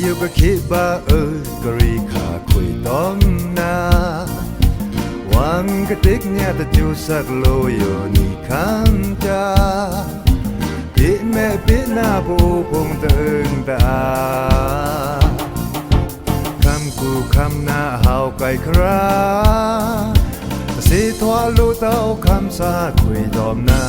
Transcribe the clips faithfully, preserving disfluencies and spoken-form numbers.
ယိုကခေဗာအွိုကရီခါခွေတောမ်နာ ဝံကတိကညတကျူစက်လိုယိုနီခမ်းတာ ပေမဲပေနာပိုဖုံတန်တာ ခမ်းကူခမ်းနာဟောက်ကိုက်ခရာ တစေထွာလိုတောက်ခမ်းစာခွေတောမ်နာ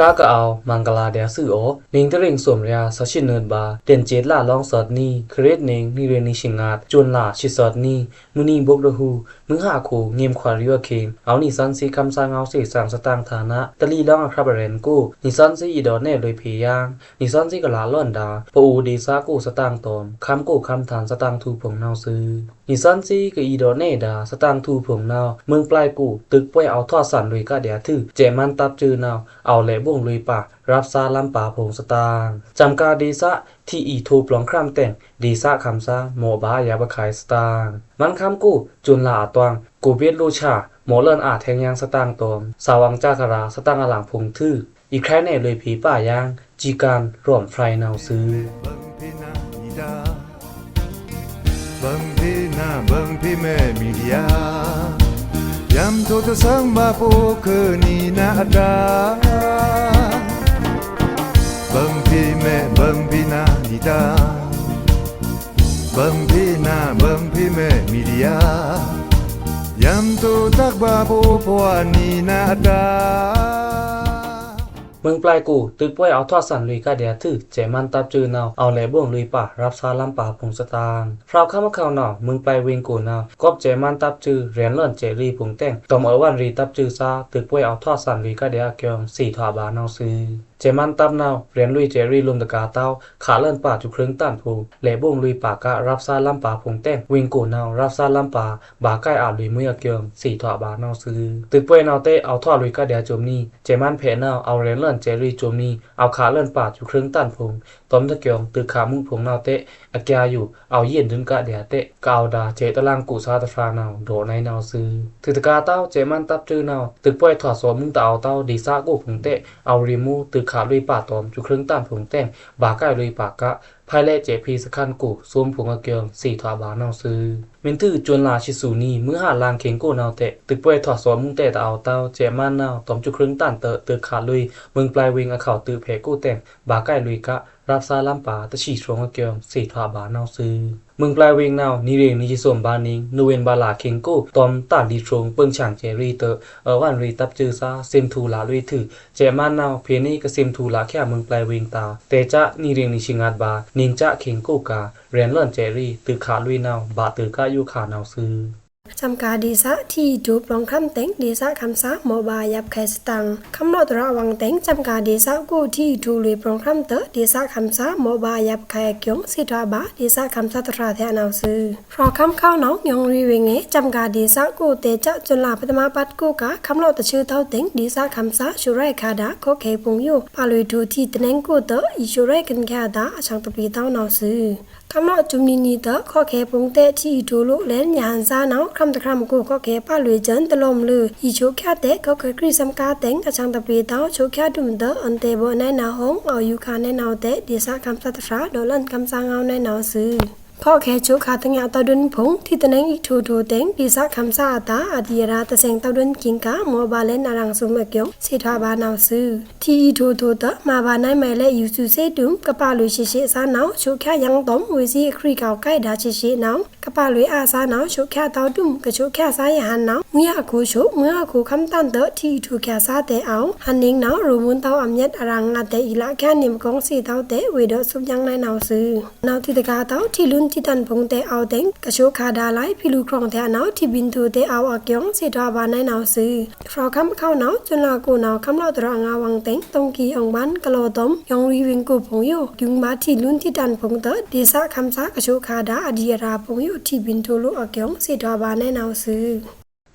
ကားကအဝ် မင်္ဂလာဒဲးသွူအော နင်းတရင်းသွမ်ရျာ သရှိနွတ်ဗာ တန်ႏကျေးလလောင်းသွတ်နံ ခရစ်နင်း နံရင်းနံရှင်းငတ် ကျူန်လရှိသွတ်နံ မုနီဘွံရဟု မုဟါခို ငိမ်ခွါရီဝခေင် အဝ်နံသွဉ်းသီးခမ်းသားငေါဝ်းသေသင်သတင်ꩻထားနာ တလီလောင်းအခရပ်အရန်ကို နံသွဉ်းသီးအီဒေါ့နဲလွေဖေႏယင်း နံသွဉ်းသီးကလꩻလွဉ်ဒါ ပအိုဒေသကိုသတင်ꩻတွမ် ခမ်းကိုခမ်းထန်သတင်ꩻထူႏဖုံႏနဝ်ꩻသွူ နံသွဉ်းသီးကအီဒေါ့နဲဒါ သတင်ꩻထူႏဖုံႏနဝ်ꩻ မိူင်းပျိုက်ကို တိုပ်ꩻပွိုက်အဝ်ထွတ်သန်လွေꩻကဒျာႏသွူ စဲ့ꩻမန်းတပ်စွူနဝ်ꩻ အဝ်လဲ့ဘွံလွေꩻပါ ရပ်သားလမ်းပါဖုံႏသတင်ꩻ စံကဵုဒေသ ထီအီထိုပ်လောင်ခြမ်းတဲင် ဒေသခမ်းသား မော့ဗာအယပ်ꩻအခိုင်သတင်ꩻ မန်းခမ်းကို ကျူန်လအတွင် ကိုဗစ်လိုꩻဆာ မော့လွဉ်အာထဲင်ယင်းသတင်ꩻတွမ် သဝ်အင်ႏစခရာ သတင်ꩻအလင်ဖုံႏသွူ အီႏခရိုင်နဲလွေဖေႏပါယင်း စံကဵုရောမ်ဖြိုင်နဝ်ꩻသွူ ဘိုင်ဖေႏနာ ဘိုင်ဖေႏမဲ မီဒီယာ ယံထိုတသင်ဗာပိုခွိုနီနာအတာ ဘိုင်ဖေႏမဲ ဘိုင်ဖေႏနာနီတာ ဘိုင်ဖေႏနာ ဘိုင်ဖေႏမဲ မီဒီယာ ယံထိုတၢ်ဗာပိုပှာနီနာအတာ မိူင်းပျိုက်ကို တိုပ်ꩻပွိုက်အဝ်ထွတ်သန်လွေꩻကဒျာႏသွူ စဲ့ꩻမန်းတပ်စွူနဝ်ꩻ အဝ်လဲ့ဘွံလွေꩻပါ ရပ်သားလမ်းပါဖုံႏသတင်ꩻ ဖြုတ်ခမ်းအခေါင်နဝ်ꩻ မိူင်းပျိုက်ဝေင်ကိုနဝ်ꩻ ကွပ်စဲ့ꩻမန်းတပ်စွူ ရန်လွဉ်စဲ့ꩻရီဖုံႏတဲင် တွမ်အဝွဉ်ရီတပ်စွူသား တိုပ်ꩻပွိုက်အဝ်ထွတ်သန်လွေꩻကဒျာႏအကျိုင်း သေထွာဘးနဝ်ꩻသွူ စဲ့ꩻမန်းတပ်နဝ်ꩻ ရန်လွေꩻစဲ့ꩻရီလိုမ်တကာႏတဝ်း ခꩻလွဉ်ပါစွူခြိုင်းတန်ဖိုင် လဲ့ဘွံလွေꩻပါက ရပ်သားလမ်းပါဖုံႏတဲင် ဝေင်ကိုနဝ်ꩻ ရပ်သားလမ်းပါ ဗားကိုက်အာလွေꩻမွေးအကျိုင်း သေထွာဘးနဝ်ꩻသွူ တိုပ်ꩻပွိုက်နဝ်ꩻတဲ အဝ်ထွတ်လွေꩻကဒျာႏစွူနံ စဲ့ꩻမန်းဖေနဝ်ꩻ အဝ်ရန်လွဉ်စဲ့ꩻရီစွူနံ အဝ်ခꩻလွဉ်ပါစွူခြိုင်းတန်ဖိုင် တွမ်တကျိုင်း တိုပ်ꩻခꩻမုဖုံႏနဝ်ꩻတဲ အကျာယိုအဝ်ယဉ်ဒုၣ်ကဒျာႏတဲ ကအဝ်ဒါစဲ့ꩻတလင်ကူသားတဖြာနဝ်ꩻ ဒေါ့နဲနဝ်ꩻသွူ ထိုတကာႏတဝ်း စဲ့ꩻမန်းတပ်စွူနဝ်ꩻ တိုပ်ꩻပွိုက်ထွတ်သော့မုတအဝ်တဝ်း ဒေသကိုဖုံႏတဲ အဝ်ရီမူတိုပ်ꩻခꩻလွေꩻပါတွမ် စွူခြိုင်းတန်ဖိုင်တဲင် ဗားကိုက်လွေꩻပါက ဖဲလဲ့စဲ့ꩻဖေႏသခန်ကို သွမ်ဖိုင်အကျိုင်း သေထွာဘးနဝ်ꩻသွူ မင်းသူစွူန်လှါသီးသူနံ မွိုးဟါလင်ခေင်ကိုနဝ်ꩻတဲ တိုပ်ꩻပွိုက်ထွတ်သော့မုတဲတအဝ်တဝ်း စဲ့ꩻမန်းနဝ်ꩻ တွမ်စွူခြိုင်းတန်တွော့ တိုပ်ꩻခꩻလွေꩻ မိူင်းပျိုက်ဝေင်အခေါင်တိုပ်ꩻဖဲကိုတဲင် ဗားကိုက်လွေꩻက ရပ်သားလမ်းပါတသီးသွင်အကျိုင်း သေထွာဘးနဝ်ꩻသွူ မိူင်းပျိုက်ဝေင်နဝ်ꩻ နံရင်းနံသွမ်ဗာနင်း နူဝင်ဘာလခေင်ကို တွမ်တလီသွင် ပိုင်ချံင်စဲ့ꩻရီတွော့ အဝွဉ်ရီတပ်စွူသား သင်ထူလလွေꩻသွူ စဲ့ꩻမန်းနဝ်ꩻ ဖေႏနေကသင်ထူလခဲမိူင်းပျိုက်ဝေင်တာ တဲကျနံရင်းနံရှင်းငတ်ဗာ နင်းကျခေင်ကိုက ရန်လွဉ်စဲ့ꩻရီ တိုပ်ꩻခꩻလွေꩻနဝ်ꩻ ဗားတွော့ကယိုခါနဝ်ꩻသွူ စံကဵုဒေသ ထီအီထိုပ်လောင်ခြမ်းတဲင် ဒေသခမ်းသား မော့ဗားအယပ်ꩻခိုင်သတင်ꩻ ခမ်းလော့ꩻတြးဝွင်တဲင် စံကဵုဒေသကို ထီအီထိုပ်လွေꩻလောင်ခြမ်းတွော့ ဒေသခမ်းသား မော့ဗားအယပ်ꩻခိုင်အကျိုင်း သေထွာဘး ဒေသခမ်းသား တဖြာထဲနဝ်ꩻသွူ ဖြုတ်ခမ်းအခေါင်နဝ်ꩻ ညောင်ရီဝေင်ႏ စံကဵုဒေသကို တဲကျစွူန်လှါပထမပတ်ကိုက ခမ်းလော့ꩻတသွူတဝ်းတဲင် ဒေသခမ်းသား ဆိုပ်ရဲခါဒါ ခော့ခဲဖုံႏယို ပလွေꩻထိုꩻထီꩻတနဲင်ကိုတွော့ အီဆိုပ်ရဲကင်ꩻချာဒါ အချံတပျီးတဝ်းနဝ်ꩻသွူ ခမ်းလော့ꩻစွူနံနံတွော့ ခော့ခဲဖုံႏတဲ ထီအီထိုပ်လိုꩻလဲန်ရဟန်သားနဝ်ꩻ ခြမ်းတခြမ်းကို ခော့ခဲပလွေꩻစွူန် တလိုမ်လွေꩻ အီဆိုပ်ချာတဲ ခော့ခဲခရံာ်သမ်ကားတဲင် အချံတပျီးတဝ်း ဆိုပ်ချာဒုမ်တွော့ အွန်တဲဘိုနဲနဝ်ꩻ ဟုံး အဝ်ယူခါနဲနဝ်ꩻတဲ ဒေသခမ်းသားတဖြာ ဒေါ့လန်ခမ်းသားငေါဝ်နဲနဝ်ꩻသွူ ခော့ခဲဆိုပ်ခါတညတဝ်းဒုံးဖုံႏ ထီတနဲင်အီထိုပ်ထိုပ်တဲင် ဒေသခမ်းသားအတာ အဒီအရာတသင်တဝ်းဒုံးကင်းက မော့ဗားလဲန်အရံꩻသွမ်အကျိုင်း သေထွာဘးနဝ်ꩻသွူ ထီအီထိုပ်ထိုပ်တွော့ မၤဗားနဲမဲလဲ့ယူသွူသေဒုမ် ကပလွေꩻသေသေသားနဝ်ꩻ ဆိုပ်ချာယင်းတွမ် ဝေသီအခရံာ်ကိုက်ဒါသေသေနဝ်ꩻ ကပလွေꩻအါသားနဝ်ꩻ ဆိုပ်ချာတဝ်းဒုမ် ကဆိုပ်ချာသားရဟန်နဝ်ꩻ မွိုးဟါခိုဆိုပ် မွိုးဟါခိုခြမ်းတန်တွော့ ထီအီထိုပ်ချာသားတဲအဝ် ဟန်နင်းနဝ်ꩻ ရူဝ်မုန်းတဝ်းအမျတ်အရံꩻငါတဲအီလခံနေမကောင်းသေတဝ်းတဲ ဝေဒေါ့သွပ်ယင်းနဲနဝ်ꩻသွူ နဝ်ꩻထီတကာႏတဝ်း ထီလုန်းထီတန်ဖိုင်တဲအဝ်တဲင် ကဆိုပ်ခါဒါလဲ ဖီလူႏခြုံတဲနဝ်ꩻ ထီဗဉ်ႏထိုပ်တဲအဝ်အကျိုင်း သေထွာဘးနဲနဝ်ꩻသွူ ဖြုတ်ခမ်းအခေါင်နဝ်ꩻ စွူန်လှါကိုနဝ်ꩻ ခမ်းလော့ꩻတြးငါဝွင်တဲင် တွင်ကီႏအွင်ဗန်း ကလော့ꩻတွမ် ညောင်ရီဝေင်ကိုဖိုင်ႏယို ယူင်ဗားထီလုန်းထီတန်ဖိုင်တဲ ဒေသခမ်းသားကဆိုပ်ခါဒါ အဒီအရာဖိုင်ႏယို ထီဗဉ်ႏထိုပ်လိုအကျိုင်း သေထွာဘးနဲနဝ်ꩻသွူ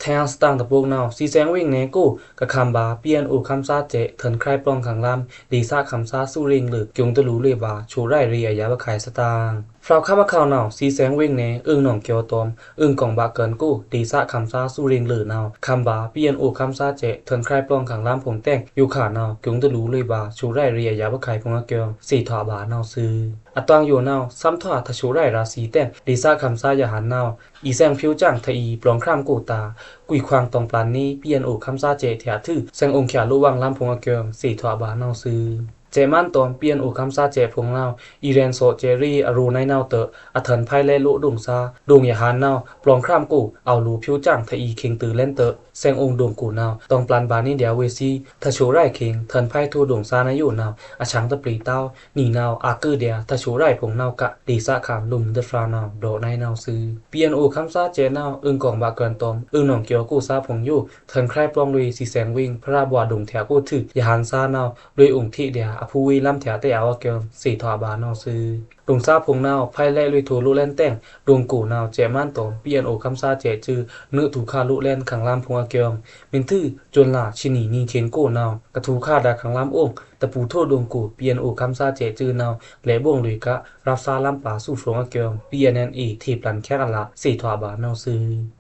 ထဲယင်းသတင်ꩻတပုတ်နဝ်ꩻ သီသင်ဝေင်ꩻနဲကို ကခမ်းဗား ပီအန်အိုခမ်းသားစဲ့ ထွဉ်ခြိုက်ပလောင်ꩻခင်ႏလမ်း ဒေသခမ်းသားသွူရင်းလွေꩻ ကျိုင်းတလူလွေꩻဗား ဆိုပ်ရဲရေအယပ်ꩻအခိုင်သတင်ꩻ ဖြောဝ်ႏခမ်းအခေါက် နဝ်ꩻ သီႏသင်ꩻဝိင်းနယ် အိုင်နောင်ကျော်တောမ်ႏ အိုင်ကောင်ႏဗာႏကၢၼ်ကို ဒေႏသစခမ်းသား စုရင်းလိူဝ်နဝ်ꩻ ခမ်းဗာ ပီအန်အိုခမ်းသားစဲ့ ထွဉ်ခွိုင်ပျောင် ခန့်ႏလမ်းဖိုင်ႏတဲင်ယိုခါနဝ်ꩻ ကျုံႏတလူႏလွေꩻဗာႏ ဆွိုက်ꩻရိုက်ꩻရေꩻအယပ်ꩻအခုဲင်ႏဖိုင်ႏအကျိုင် သေထွာဘါနဝ်ꩻသွူ။ အသွင်ယိုနဝ်ꩻ သမ်ꩻထွာ တဆွိုက်ꩻရိုက်ꩻရာသီတဲင် ဒေႏသစခမ်းသားယဟန်နဝ်ꩻ အီႏသင်ꩻဖြိုဝ်ꩻကျင်ꩻထအီႏ ပျောင်ႏခရမ်ကိုတာႏ ကွိုက်ꩻခွင်တောင်ႏပလန်နေ ပီအန်အိုခမ်းသားစဲ့ထျꩻထု သင်ꩻအိုင်ꩻချꩻလိုဝ်ဝင်ႏလမ်းဖိုင်ႏအကျိုင် သေထွာဘါနဝ်ꩻသွူ။ စဲ့ꩻမန်းတောမ်ႏ ပီအန်အိုခမ်းသားစဲ့ဖိုင်ႏနဝ်ꩻ အီႏရဲဉ်ႏသော့ꩻကျဲ့ꩻရေꩻအရိုႏနုဲင်းနဝ်ꩻတွော့ꩻ အထွဉ်ဖိုင်ႏလဲ့လိုဒိုင်ꩻသား ဒိုင်ꩻယဟန်နဝ်ꩻ ပျောင်ႏခရမ်ကို အောဝ်လိုꩻဖြိုဝ်ꩻကျင်ꩻထအီႏ ခေင်ꩻတိုꩻလဲန်တွော့ꩻ သင်ꩻအိုင်ꩻဒိုင်ꩻကိုနဝ်ꩻ တောင်ႏပလန်ဗာႏနေဒျာႏဝေ့ꩻသွူ တဆွိုက်ꩻရိုက်ꩻခေင် ထွဉ်ဖိုင်ႏထိုဒိုင်ꩻသားနဝ်ꩻယိုနဝ်ꩻ အဆင်ႏတပျီတောင်း နီနဝ်ꩻ အကုဒျာႏ တဆွိုက်ꩻရိုက်ꩻဖိုင်ႏနဝ်ꩻက ဒေႏသစခမ်းလိုမ်းတဖြာနဝ်ꩻ ဒေါ့ꩻနုဲင်းနဝ်ꩻသွူ။ ပီအန်အိုခမ်းသားစဲ့နဝ်ꩻ အိုင်ကောင်ႏဗာႏကၢၼ်တောမ်ႏ အိုင်နောင်ကျော်ကိုသားဖိုင်ႏယို ထွဉ်ခွိုင်ပျောင်လွေꩻ သီႏသင်ꩻဝိင်း ဖရာဘွားဒိုင်ꩻထျꩻကိုထု ယဟန်သားနဝ်ꩻ လွေꩻအိုင်ꩻထေဒျာႏ အဖူးဝေးလမ်းထျꩻတဲအဝ်အကျိုင် သေထွာဘါနဝ်ꩻသွူ။ ဒိုင်ꩻသားဖိုင်ႏနဝ်ꩻ ဖိုင်ႏလဲ့လွေꩻထိုလိုဝ်းလဲန်တဲင် ဒိုင်ꩻကိုနဝ်ꩻ စဲ့ꩻမန်းတောမ်ႏ ပီအန်အိုခမ်းသားစဲ့စွူ နွေꩻသူခꩻလိုဝ်းလဲန် ခန့်ႏလမ်းဖိုင်ႏအကျိုင် မုၼ်ထူ ဇွန်လꩻ ဆနီꩻ နီꩻခေင်ႏကိုနဝ်ꩻ ကထူခꩻဒါႏခန့်ႏလမ်းအိုင် တပူထိုဒိုင်ꩻကို ပီအန်အိုခမ်းသားစဲ့စွူနဝ်ꩻ လဲ့ဘိုင်လွေꩻက ရပ်ꩻသားလမ်းပါသွူဖြိုင်ႏအကျိုင် ပီအန်အန်အေ ထေꩻပလန်ꩻချက်အလꩻ သေထွာဘါနဝ်ꩻသွူ။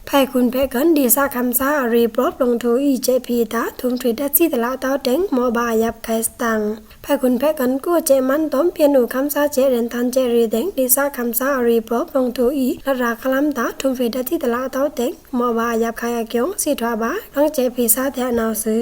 ဖိုင်ႏခွန်ႏဖဲ့ꩻကၢၼ် ဒေႏသစခမ်းသားအရေꩻ ပျော့ꩻပျောင်ႏထိုအီႏ စဲ့ꩻဖေႏတာႏ ထုံးဖြေႏဓာတ်ဆီတလꩻတောင်းတဲင် မော့ဗာႏအယပ်ꩻခုဲင်ႏစတန်း။ ဖိုင်ႏခွန်ႏဖဲ့ꩻကၢၼ်ကို စဲ့ꩻမန်းတောမ်ႏ ပီအန်အိုခမ်းသားစဲ့ꩻ ရဲဉ်ႏတန်းကျဲ့ꩻရေꩻတဲင် ဒေႏသစခမ်းသားအရေꩻ ပျော့ꩻပျောင်ႏထိုအီႏ လတ်ꩻရာႏခန့်ႏလမ်းတာႏ ထုံးဖြေႏဓာတ်ဆီတလꩻတောင်းတဲင် မော့ဗာႏအယပ်ꩻခုဲင်ႏအကျိုင် သေထွာဘါ လမ်းကျဲ့ꩻဖေႏသားထျꩻနဝ်ꩻသွူ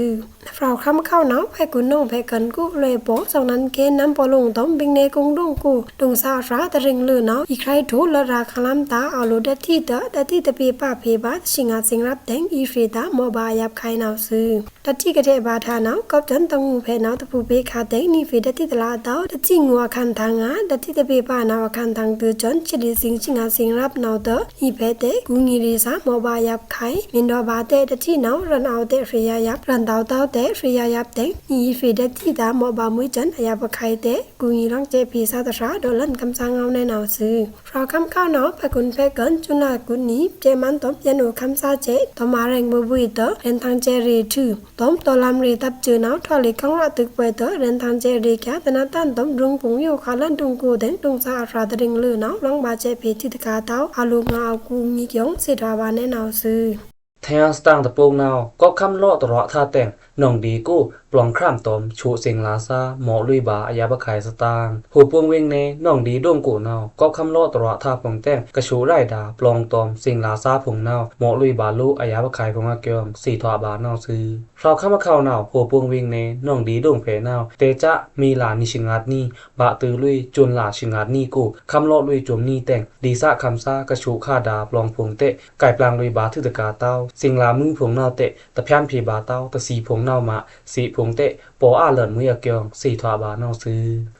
။ ဖြောဝ်ႏခမ်းအခေါက်နဝ်ꩻ ဖိုင်ႏခွန်ႏနောင်ꩻဖဲ့ꩻကၢၼ်ကို လွေꩻပော် သောင်နန်းခဲ နမ်းပော်လူင်တောမ်ႏ ဗိင်ႏနယ်ကုန်းဒိုင်ကို ဒိုင်ꩻသားအဖြာ တရင်းလိူဝ်နဝ်ꩻ အီႏခြိုက်ထို လတ်ꩻရာႏခန့်ႏလမ်းတာႏ အောဝ်လိုꩻဓာတ်ဆီတွော့ꩻ ဓာတ်ဆီတွော့ꩻ ဓာတ်ဆီတွော့ꩻပေ့ပါဖေႏဗာႏ သင်ငါသင်ရပ်တဲင် အီႏဖေႏတာႏ မော့ဗာႏအယပ်ꩻခုဲင်ႏနဝ်ꩻသွူ။ ဓာတ်ဆီကထဲဗာႏထျꩻနဝ်ꩻ ကောပ်ကျန်တငူးဖဲ့ꩻနဝ်ꩻ တပူဖေႏခါတဲင် နီꩻဖေႏဓာတ်ဆီတလꩻတောင်း ဓာတ်ဆီငူးအခန်းထင်ꩻငါ ဓာတ်ဆီတွော့ꩻပေ့ပါနဝ်ꩻ အခန်းထင်ꩻတွော့ꩻ စွန်းချစ်ဒီသင် သင်ငါသင်ရပ်နဝ်ꩻတွော့ꩻ နီꩻဖေႏတဲ ကူညီရေꩻသား မော့ဗာႏအယပ်ꩻခုဲင်ႏ မင်းတော်ဗာႏတဲ ဓာတ်ဆီနဝ်ꩻ ရန်အောက်တဲ ရေꩻရာႏယပ်ꩻ ရန်တောက်တောက်တဲ ရေꩻရာႏယပ်ꩻတဲင် နီꩻဖေႏဓာတ်ဆီတာႏ မော့ဗာႏမွေးစွန်း အယပ်ꩻခုဲင်ႏတဲ ကူညီလမ်းကျဲ့ꩻဖေႏသားတဖြာ ဒေါ့ꩻလန်ႏကမ်းသားငေါနဝ်ꩻသွူ။ ဖြောဝ်ႏခမ်းအခေါက်နဝ်ꩻ ဖိုင်ႏခွန်ႏဖဲ့ꩻကၢၼ် ဇွန်လꩻကူတ်းနံꩻ စဲ့ꩻမန်းတောမ်ႏ ပီအန်အိုခမ်းသားစဲ့ တောမ်ႏအာႏရဲင်ႏဗွေဗွေတွော့ꩻ ရဲဉ်ႏတန်းကျဲ့ꩻရေꩻထွူ တောမ်ႏတော်လမ်းရေꩻတပ်စွူနဝ်ꩻ ထွာလေꩻကံရတုပ်ကွဲတွော့ꩻ ရဲဉ်ႏတန်းကျဲ့ꩻရေꩻကျာ တနတ်တန်တောမ်ႏ ရုံႏပုင်ယိုခါလန်ႏဒိုင်ကိုတဲင် ဒိုင်ꩻသားအဖြာ တရင်းလိူဝ်နဝ်ꩻ လမ်းဗာႏကျဲ့ꩻဖေႏထွူတခါတောင်း အလိုငါအကူညီကျိုင် သေထွာဘါနဝ်ꩻသွူ။ ထျꩻစတန်းတပိုင်နဝ်ꩻ ကောပ်ခမ်းလော့တရွာႏထါတဲင် နောင်ဒေႏကို ပျောင်ႏခရမ်တောမ်ႏ ဆွိုက်ꩻသင်ꩻလာႏသား မော့ꩻလွေꩻဗာႏအယပ်ꩻခုဲင်ႏစတန်း။ ဟိုပိုင်ꩻဝေင်ꩻနယ် နောင်ဒေႏဒိုင်ကိုနဝ်ꩻ ကောပ်ခမ်းလော့တရွာႏထါဖိုင်ႏတဲင် ကဆွိုက်ꩻရိုက်ꩻဒါႏ ပျောင်ႏတောမ်ႏသင်ꩻလာႏသားဖိုင်ႏနဝ်ꩻ မော့ꩻလွေꩻဗာႏလိုဝ်း အယပ်ꩻခုဲင်ႏဖိုင်ႏအကျိုင် သေထွာဘါနဝ်ꩻသွူ။ ဖြောဝ်ႏခမ်းအခေါက်နဝ်ꩻ ဟိုပိုင်ꩻဝေင်ꩻနယ် နောင်ဒေႏဒိုင်ဖဲ့ꩻနဝ်ꩻ တဲꩻစဲ့ မေလꩻနံꩻသီႏငါတ်နံꩻ ဗာႏတုူဝ်လွေꩻ စွန်လꩻသီႏငါတ်နံꩻကို ခမ်းလော့လွေꩻစွမ်နံတဲင် ဒေႏသခမ်းသား ကဆွိုက်ꩻခါဒါႏ ပျောင်ႏဖိုင်ႏတဲင် ကွိုက်ꩻပလန်လွေꩻဗာႏထွူတခါတောင်း သင်ꩻလာႏမွိုင်းဖိုင်ႏနဝ်ꩻတဲင် တဖြန်ဖေႏဗာႏတောင်း တသီႏဖိုင်ႏနဝ်ꩻမး သီႏဖိုင်ႏတဲင် ပော်အာႏလန်မွေးအကျိုင် သေထွာဘါနဝ်ꩻသွူ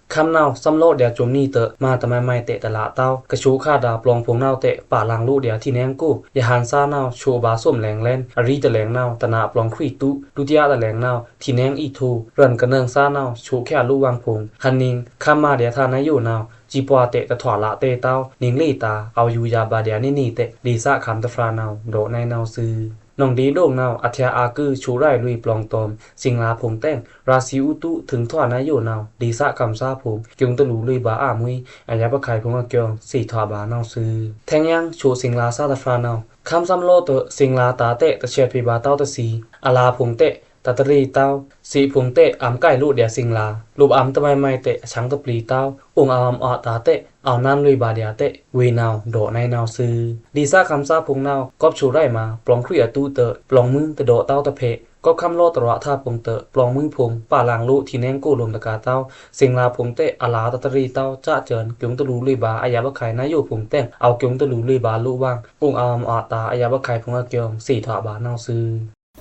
။ ခမ်းနဝ်ꩻ သမ်းလော့ꩻဒျာႏစွမ်နံတဲင် မါတမါမိုင်တဲင် တလꩻတောင်း ကဆွိုက်ꩻခါဒါႏ ပျောင်ႏဖိုင်ႏနဝ်ꩻတဲင် ပာ်လင်လိုꩻဒျာႏထီႏနဲင်ကို ယဟန်သားနဝ်ꩻ ဆွိုက်ꩻဗာႏသွမ်လဲင်လဲင် အရီတလဲင်နဝ်ꩻ တနာပျောင်ႏခွီတူ ဒုတိယတလဲင်နဝ်ꩻ ထီႏနဲင်အီထို ရန်ႏကနွောင်သားနဝ်ꩻ ဆွိုက်ꩻခဲလိုဝ်းဝင်ဖိုင်ႏ ဟန်နင် ခမ်းမါဒျာႏထါနဝ်ꩻယိုနဝ်ꩻ စံးပွါတဲင် တထွာလꩻတဲတောင်း နင်လေတာႏ အောဝ်ယူႏယပ်ꩻဗာႏဒျာႏနေနေတဲင် ဒေႏသခမ်းတဖြာနဝ်ꩻ ဒေါ့ꩻနုဲင်းနဝ်ꩻသွူ။ နောင်ဒေႏဒိုင်နဝ်ꩻ အထျꩻအာႏကု ဆွိုက်ꩻရိုက်ꩻလွေꩻပျောင်ႏတောမ်ႏ သင်ꩻလာႏဖိုင်ႏတဲင် ရာသီဥတု ထိုင်ထွာနဝ်ꩻယိုနဝ်ꩻ ဒေႏသခမ်းသားဖိုင်ႏ ကျိုင်ꩻတလူႏလွေꩻဗာႏအမွေး အယပ်ꩻခုဲင်ႏဖိုင်ႏအကျိုင် သေထွာဘါနဝ်ꩻသွူ။ ထျꩻညင် ဆွိုက်ꩻသင်ꩻလာႏသားတဖြာနဝ်ꩻ ခမ်းသမ်းလော့တဲင် သင်ꩻလာႏတာႏတဲင် တဆဲးဖေႏဗာႏတောင်းတသီႏ အလါဖိုင်ႏတဲင် တတရေ့တောင်း သီႏဖိုင်ႏတဲင် အမ်ꩻကိုက်လိုဝ်းဒျာႏသင်ꩻလာႏ လိုပ်ꩻအမ်ႏတမါမိုင်တဲင် အဆင်ႏတပျီတောင်း အိုင်ꩻအမ်ꩻအွာꩻတာႏတဲင် အောဝ်နန်းလွေꩻဗာႏဒျာႏတဲင် ဝေနဝ်ꩻ ဒေါ့ꩻနုဲင်းနဝ်ꩻသွူ။ ဒေႏသခမ်းသားဖိုင်ႏနဝ်ꩻ ကောပ်ဆွိုက်ꩻရိုက်ꩻမး ပျောင်ႏခွီအတူတဲင် ပျောင်ႏမွိုင်းတဒေါ့တောင်းတဖဲ ကောပ်ခမ်းလော့တရွာႏထါဖိုင်ႏတဲင် ပျောင်ႏမွိုင်းဖိုင်ႏ ပာ်လင်လိုဝ်းထီႏနဲင်ကိုလိုမ်ႏတခါတောင်း သင်ꩻလာႏဖိုင်ႏတဲင် အလါတတရေ့တောင်း စဲ့စွူ ကျိုင်ꩻတလူႏလွေꩻဗာႏ အယပ်ꩻခုဲင်ႏနဝ်ꩻယိုဖိုင်ႏတဲင် အောဝ်ကျိုင်ꩻတလူႏလွေꩻဗာႏလိုဝ်းဝင် အိုင်ꩻအမ်ꩻအွာꩻတာႏ အယပ်ꩻခုဲင်ႏဖိုင်ႏအကျိုင် သေထွာဘါနဝ်ꩻသွူ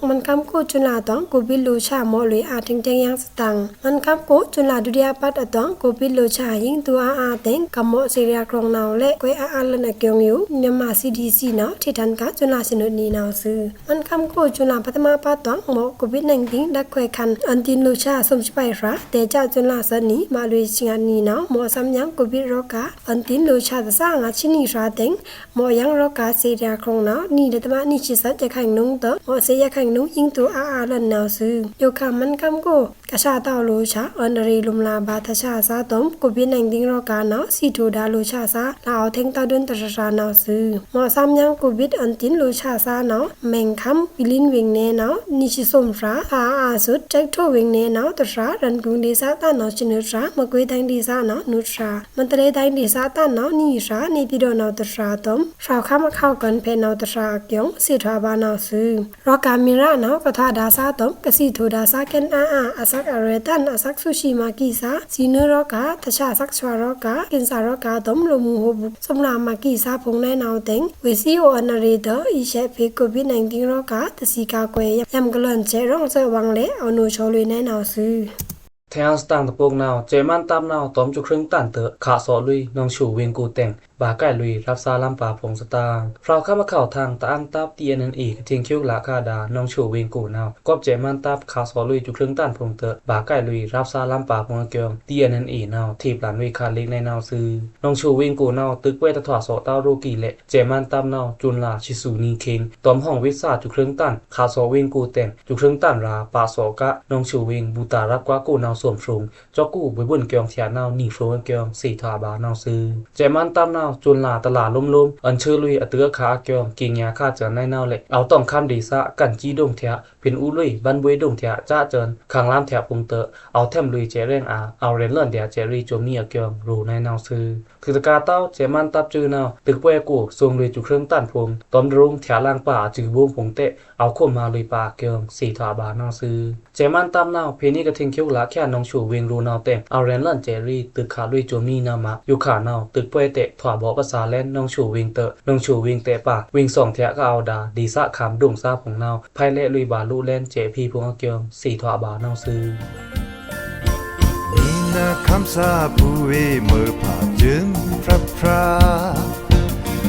။ မန်ခမ်းကိုစွူနလ᩻အသွင် ကိုဗစ်လိုꩻဆာ မော့ꩻလွေꩻအာႏ ထျဲင်ထျဲင်ယင်သတင်ꩻ။ မန်ခမ်းကိုစွူနလၻ်ဒုတိယပတ်အသွင် ကိုဗစ်လိုꩻဆာ ဟိုင်းသူအါအါတဲင် ကမော့ꩻသေယင်ခုံနဝ်ꩻလဲ့ ကွဲးအါအါလန်အကျိုင်ယို မြန်မာ စီဒီစီနဝ်ꩻ ထေးထန်က စွူနလꩻသီႏနွေꩻနံနဝ်ꩻသွူ။ မန်ခမ်းကိုစွူနလꩻပထမပတ်သွင် မော့ꩻကိုဗစ်နင်တီဒၵ်ခွဲးခန် အန်တီလိုꩻဆာ သုမ်သပိုင်ဖြာ တဲစစွူနလꩻသီႏနံ မလွေꩻသီႏငါတ်နံနဝ်ꩻ မော့ꩻသမ်းယင် ကိုဗစ်ရောဂါ အန်တီလိုꩻဆာ တဆာငါဆံနံဖြာတဲင် မော့ꩻယင်ရောဂါသေယင်ခုံနဝ်ꩻ နံတသမနံဆံသတ် ယက်ခိုင်နှုန်းတဲင် မော့ꩻသေယက်ခိုင်နှုန်း နုယိင်းတိုအါအါလန်နဝ်ꩻသွူ။ ယိုခါမန်းခမ်းကို ကဆားတောက်လိုꩻဆား အွောန်အရေလိုꩻမလာဘၣ် တဆားအစားတုမ် ကိုဗစ်နိုင်တင်းရောဂါနဝ်ꩻ သီးထိုဒါလိုꩻဆားအစား လအာတံတောက်ဒိုင်းတရရာနဝ်ꩻသွူ။ မော့ꩻသမ်းညမ်း ကိုဗစ်အွောန်တိန်လိုꩻဆားအစားနဝ်ꩻ မဲင်ခမ်း ဘီလင်းဝေင်နယ်နဝ်ꩻ နီဆံꩻသွမ်ဖြာ အာအါသွတ် ကျိုက်ထိုဝေင်နယ်နဝ်ꩻ တရရာ ရန်ကုန်ဒေသ တနဝ်ꩻ စနွတ်ဖြာ မကွေးတိုင်းဒေသနဝ်ꩻ နွတ်ဖြာ မန္တလေးတိုင်းဒေသ တနဝ်ꩻ နီဖြာ နေပြည်တော်နဝ်ꩻ တရရာတုမ် ဖြာဝ်ခမ်းအခေါက်ကွန်ဖဲနဝ်ꩻ တရရာအကျိုင်း သေထွာဘၣ်နဝ်ꩻသွူ။ ရောဂါမီႏရနဝ်ꩻ ကထွာဒါစားတုမ် ကသီးထိုဒါစား ကဲန်အာအါ အသက်အရွယ်တန် အသက်သူရှီမာကီစာ ဆီနွိရောဂါ တဆားသက်သွါရောဂါ ကင်ဆာရောဂါတုမ် လိုꩻမူႏဟူဘူး သွမ်လာမာကီစာဖိုင်ႏ နဝ်ꩻတဲင် ဝေးသီးအိုအွောန်အရေဒီး အီႏဆဲးဖေ ကိုဗစ်နိုင်တင်းရောဂါ တသီးကာကွယ် ယမ်ကလွန်ႏဆဲး ရောင်းသွဲဝွင်ႏလဲ အဝ်နုဲင်သွလွေꩻ နဝ်ꩻသွူ။ ထျောင်းသတင်ꩻတပုတ်နဝ်ꩻ ကျဲးမန်းတပ်နဝ်ꩻ တွမ်ကျူక్షឹဉ်တန်တွော့ꩻ ခꩻသော့ꩻလွေꩻ နောင်ချိုဝေင်ꩻကိုတဲင် ဗာႏကိုက်လွေꩻ ရပ်ꩻစားလမ်းပါဖိုင်ႏသတင်ꩻ ဖြာဝ်ခမ်းအခေါက်ꩻ ထင်ႏတအာင်းတပ် တီအန်အန်အေ ကထိင်ႏချူတ်ꩻလꩻခꩻဒါ နောင်ချိုဝေင်ꩻကိုနဝ်ꩻ ကွပ်ကျဲးမန်းတပ် ခꩻသော့ꩻလွေꩻ ကျူక్షឹဉ်တန်ဖိုင်ႏတွော့ꩻ ဗာႏကိုက်လွေꩻ ရပ်ꩻစားလမ်းပါဖိုင်ႏအကျိုင်း တီအန်အန်အေနဝ်ꩻ ထေပ်လန်လွေꩻခꩻလစ်ꩻ နဝ်ꩻသွူ။ နောင်ချိုဝေင်ꩻကိုနဝ်ꩻ တိုꩻကွဲတထွာသော့ꩻတဝ်းရိုးကီလဲ့ ကျဲးမန်းတပ်နဝ်ꩻ ကျူန်ꩻလာ ဆံသူနံၤခင်း တွမ်ဟွင်ꩻဝေးသꩻ ကျူక్షឹဉ်တန် ခꩻသော့ꩻဝေင်ꩻကိုတဲင် ကျူక్షឹဉ်တန်ရာ ပာသော့ꩻက နောင်ချိုဝေင်ꩻ ဘူတာႏကွာကိုနဝ်ꩻသွမ်ဖြူင် ကျောက်ကူး ဗွေဗွန်ႏကျိုင်းထျꩻနဝ်ꩻ နီဖြူင်ႏအကျိုင်း သေထွာဘၣ်နဝ်ꩻသွူ။ ကျဲးမန်းတပ်နဝ်ꩻ ကျူန်ꩻလာတလꩻလိုမ်းလိုမ်း အွောန်ဆွိုးလွေꩻ အတိုဝ်းအခါအကျိုင်း ကေင်ꩻညာႏခꩻကျဉ်ႏနဝ်ꩻလဲ့ အဝ်ႏတွင်ႏခမ်းဒေသ ကင်ႏကီးဒိုင်ထျꩻ ဖိန်ႏအူလွေꩻ ဘန်းဗွေးဒိုင်ထျꩻ ကျားကျဉ်ႏ ခင်ႏလမ်းထျꩻဖိုင်ႏတွော့ꩻ အဝ်ႏထဲမ်လွေꩻ ကျဲးရဲင်ꩻအာ အဝ်ႏရဲဉ်လွန်ႏဒျာႏကျဲးရီႏ ကျိုမီးအကျိုင်း ရိုꩻနဝ်ꩻသွူ။ ထိုꩻတကာႏတဝ်း ကျဲးမန်းတပ်စွိုးနဝ်ꩻ တိုꩻကွဲကို သွင်လွေꩻ ကျူక్షឹဉ်တန်ဖိုင်ႏ တွမ်တရုံႏထျꩻလင်ပါ အစွိုးဗုံဖိုင်ႏတဲ့ အဝ်ႏခိုမလွေꩻပါအကျိုင်း သေထွာဘၣ်နဝ်ꩻသွူ။ ကျဲးမန်းတပ်နဝ်ꩻ ဖေႏနေကထိင်ႏချူတ်ꩻလꩻခꩻ နောင်ချိုဝေင်ꩻ ရိုꩻနဝ်ꩻတဲင် အဝ်ႏရဲဉ်လွန်ႏကျဲးရီႏ တိုꩻခꩻလွေꩻ ကျိုမီးနဝ်ꩻမး ယိုခါနဝ်ꩻ တိုꩻကွဲတဲ့ ထွာဗော့ပစာလဲန် နောင်ချိုဝေင်ꩻတွော့ꩻ နောင်ချိုဝေင်ꩻတဲ့ပါ ဝေင်ႏသွင်ထျꩻကအဝ်ႏဒါ ဒေသခမ်းဒိုင်ꩻသားဖိုင်ႏနဝ်ꩻ ဖဲလဲ့လွေꩻဗာႏလိုꩻလဲန် ကျဲးဖေဖိုင်ႏအကျိုင်း သေထွာဘၣ်နဝ်ꩻသွူ။ မီးနခမ်းသားအပူႏဝေး မွဲဖါႏစွမ်ဖြတ်ဖြတ်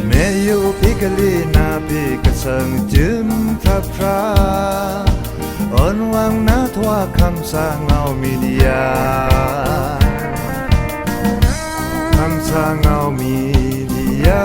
မဲယိုဖေကလေးနဖေကသင်စွမ်ဖြတ်ဖြတ် အွောန်ဝွင်ႏနထွာခမ်းသားငေါဝ်းမီဒီယာ ခမ်းသားငေါဝ်းမီဒီယာ